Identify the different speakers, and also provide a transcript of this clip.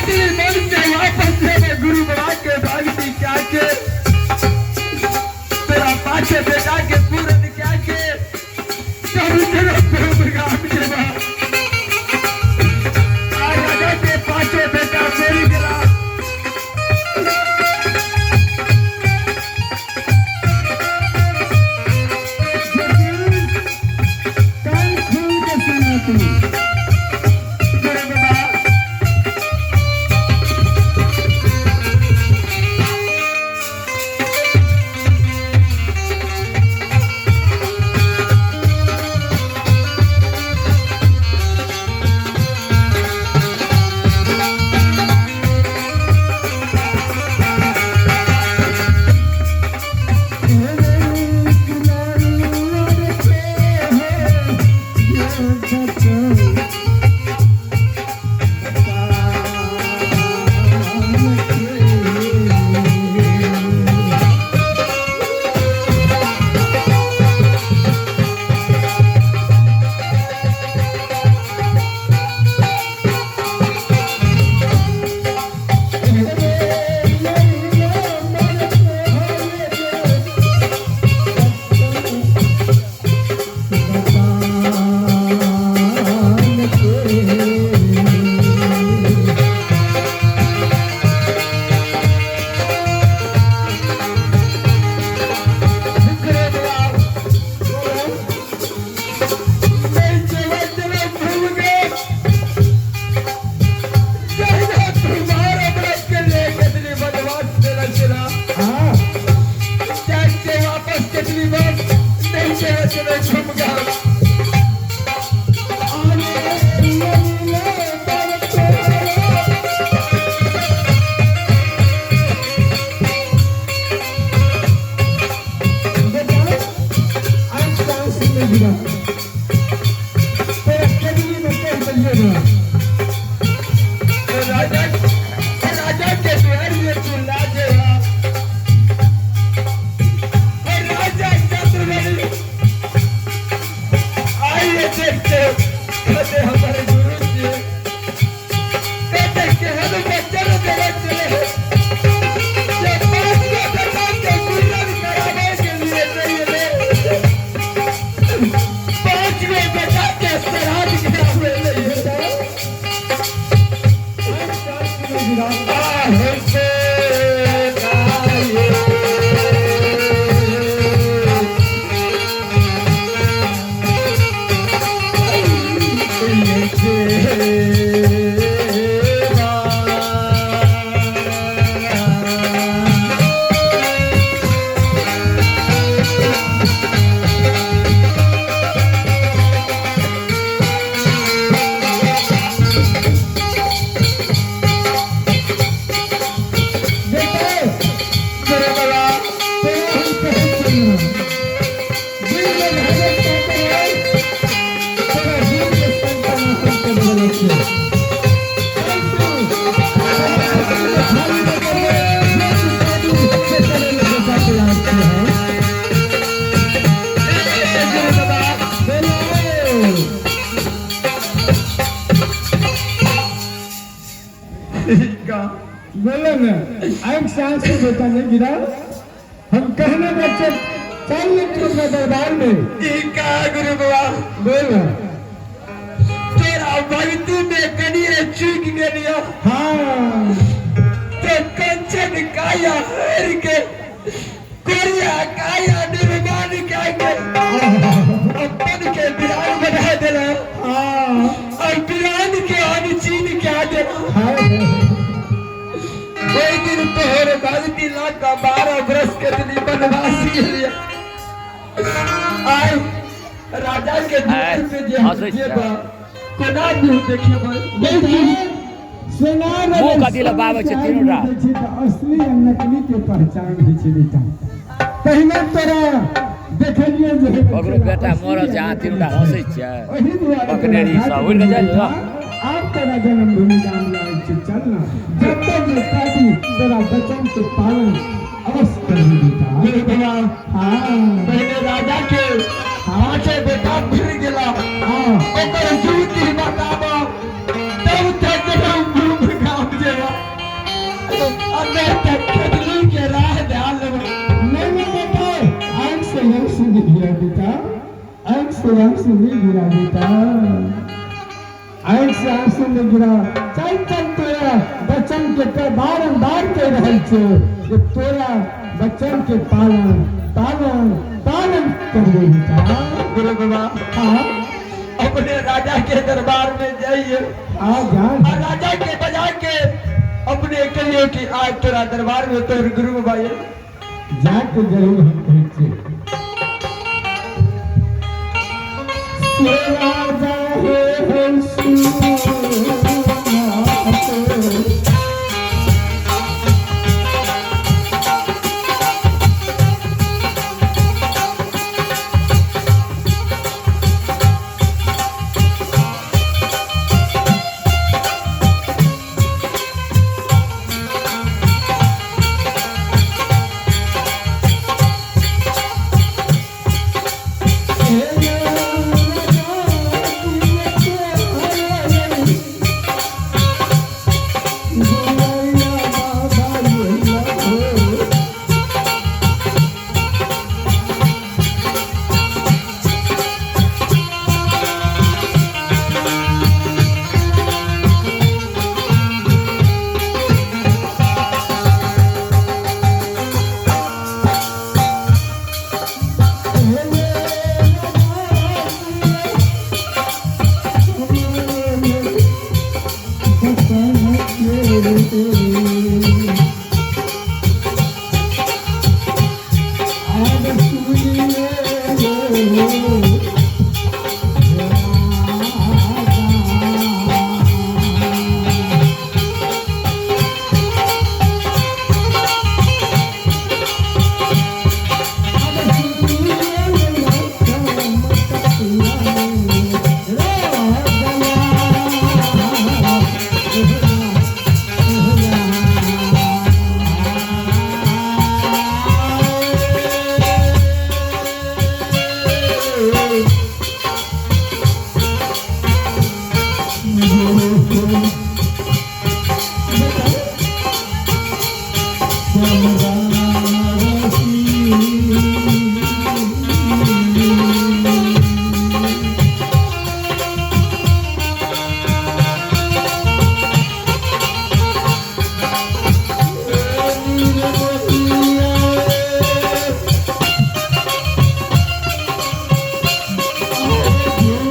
Speaker 1: केतली मन से वापस जेबे गुरु बाबा के भक्ति क्या के तेरा पाछे बेटा के पूरन क्या के तब तेरा प्रेम गाम जेबा। आ राजा के पाछे बेटा मेरी गेला।
Speaker 2: कान खोल के सुना तू।
Speaker 1: गुरु बाबा गुरु बाबा नहीं चला चला घूम गए। जहिया तुम्हारा व्रत के लिए कितनी बदमाश चला चला त्याग के वापस कितनी बार नहीं चला चला घूम गया। राजा राजा के द्वार में चुल्ला जेवा और राजा चंद्रवली आइए देखते कहते हमारे गुरु जी कहते कि हम बच्चे देवे चले हैं ये पांच को बेटा के गुरुन कराने के लिए नहीं ले पांच को बेटा के श्राद्ध करावे नहीं
Speaker 2: बोलो ना, एक सांस से बेटा नहीं गिरा। हम कहने बच्चे चल तुम दरबार में।
Speaker 1: गुरु बाबा
Speaker 2: बोलो।
Speaker 1: तेरा भक्ति में कनिए चूक गेलियो।
Speaker 2: हाँ
Speaker 1: तो कंचन काया हर के कोरिया काया निर्माण के अपन के बिरान बना देला।
Speaker 2: हाँ
Speaker 1: और बिरान के अनचीन क्या देला।
Speaker 2: हाँ
Speaker 1: कोई दिन तोहर भक्ति लाख का 12 बरस के दिन बनवास के लिए आए राजा के द्वार पे जे हम
Speaker 3: हंसै छै।
Speaker 1: जेबा कोना मुंह देखेबै।
Speaker 2: सोना
Speaker 3: मुँह कथी लए बाबै छै तीनू टा?
Speaker 2: असली आ नकली के पहचान होइ छै बेटा। पहिने तोरा देखलियै जे
Speaker 3: ककरो बेटा मरल छै, अहाँ तीनू टा हँसै छियै।
Speaker 2: ओहि दुआरे
Speaker 3: बकनेरी सब उड़ि कऽ जाइ छै।
Speaker 2: आब तोरा जन्मभूमि गाम लागै छै, चल ना। जतऽ जे पाबी तोरा वचन के पालन अवश्य करबी बेटा।
Speaker 1: गुरु बाबा
Speaker 2: हाँ
Speaker 1: पहले राजा के पांचे बेटा फिर गेला।
Speaker 2: हाँ
Speaker 1: ओकर जुगती बताब तब तक हम घूम गाम जेबा।
Speaker 2: से आंसू नहीं गिरा बेटा, आंख से आंसू नहीं गिरा। चल चल तोरा बचन के बारंबार कह रहल छो जे तोरा बचन के पालन पालन पालन करबे बेटा।
Speaker 1: गुरु बाबा
Speaker 2: हाँ
Speaker 1: अपने राजा के दरबार में जाइए
Speaker 2: आ जा।
Speaker 1: और राजा के बजा के अपने कहियो कि आज तोरा दरबार में तोर गुरु बाबा ये
Speaker 2: जाके जरूर हम कहै छियै। से राजा हे हे सुनाते,